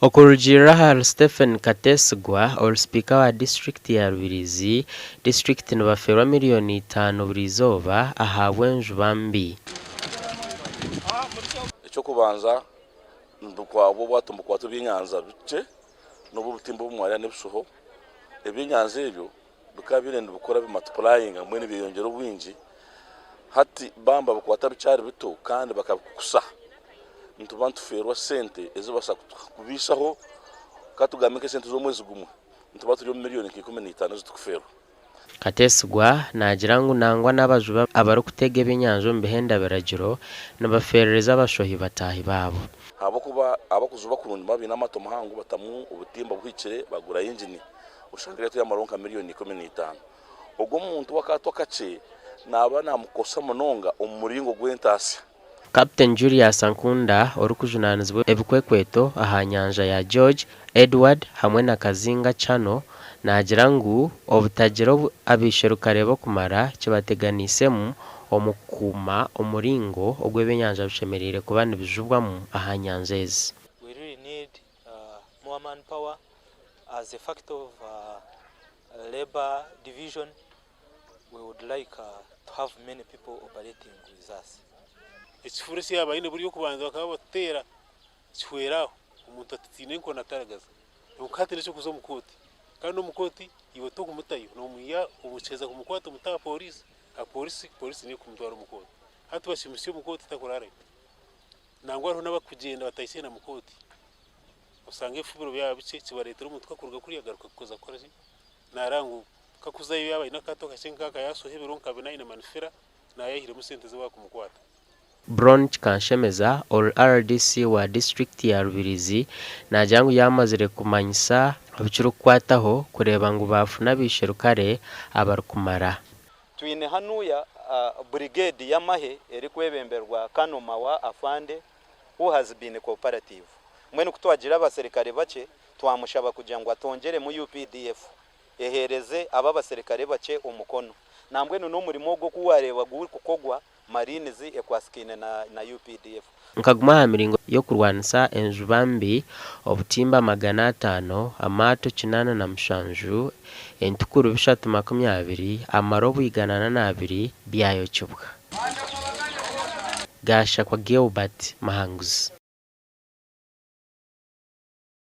Okurugiirira ahari Stephen Katesigwa, ori sipiika wa disiturikiti ya Rubirizi, disiturikiti nibafeerwa miriyoni itaano buri-izooba ahabw'enjuba mbi. Eky'okubanza nibwo obwato nibukwata ebyenyanja bikye n'obu obutimba obu mwarya n'ebishuho. Ebyenyanja ebyo bikaba biriyo nibikura bimultiplyinga mbwenu byeyongyera obwingi. Hati baaba nibabikwata bikyari bito kandi bakabikukusa nituba nitufeerwa sente ezibaasa kutubiisaho katugambe nk'esente z'omwezi gumwe nituba turi omu miriyoni nka 15 ezi turikufeerwa. Katesigwa naagira ngu nangwa n'abajubi abarikutega ebyenyanja omu bihenda biragiro nibafeerereza abashohi bataahi baabo. Ahabw'okuba abarikujuba kurungi nibaba baine amaato mahango batamu obutimba buhikire bagura yingini oshanga eryato yamaraho nka miriyoni 15. Ogwo omuntu w'akaato akakye naaba naamukosa munonga omu muringo gw'entaasya. Captain Julius Ankunda orikujunaanizibwa ebikwekweto aha nyanja ya George Edward hamwe na Kazinga Channel naagira ngu obutagira abaisherukare b'okumara kibateganiisemu omu kukuuma omuringo ogu ebyenyanja bishemereire kuba nibijubwamu aha nyanja ezi. We really need more manpower as a factor of labour division we would like to have many people operating with us. Ekifuro eki yaaba aine buri okubanza bakaba batuteera kihwera aho omuntu atatiina enkoni ataragaza. Kwonka hati n'eky'okuza omu kooti kandi omu kooti iwe tokumutayo nomwiha okiheza kumukwata omuta aha pooriisi, aha pooriisi, pooriisi niyo ekumutwara omu kooti. Hati bakimutsya omu kooti takuraarayo. Nangwa hariho n'abakugyenda batahikire na mu kooti osanga ebifubiro byaba bikye kibareetera omuntu ku akuruga kuriya agaruka kuza kukora ki? Nareeba ngu kakuzayo yaaba aine akaato kakye nk'aka yashoha ebiro nka bina aine manufira naayehiremu sente ezi baakumukwata. Bron Kikanshemeza, ori rdc wa disiturikiti ya Rubirizi naagira ngu yaamazire kumanyisa abikirikukwataho kureeba ngu baafuna abaisherukare abarikumara. Twine hanuya brigade y'amahe erikwebemberwa Colonel Mawa Afande who has been cooperative. Mbwenu ku twagira abaserikare bakye, twamushaba kugira ngu atongyeremu UPDF eheereze abo abaserikare bakye omukono. Nambwenu n'omurimo ogwo ku waareeba gurikukorwa, Marines ekwasikaine na UPDF. Nkaguma aha miringo y'okurwanisa enjuba mbi, obutimba 500, amaato 87, entukuru 320, amarobo 102 byayokibwa. Gashakwa Gilbert, Muhanguzi.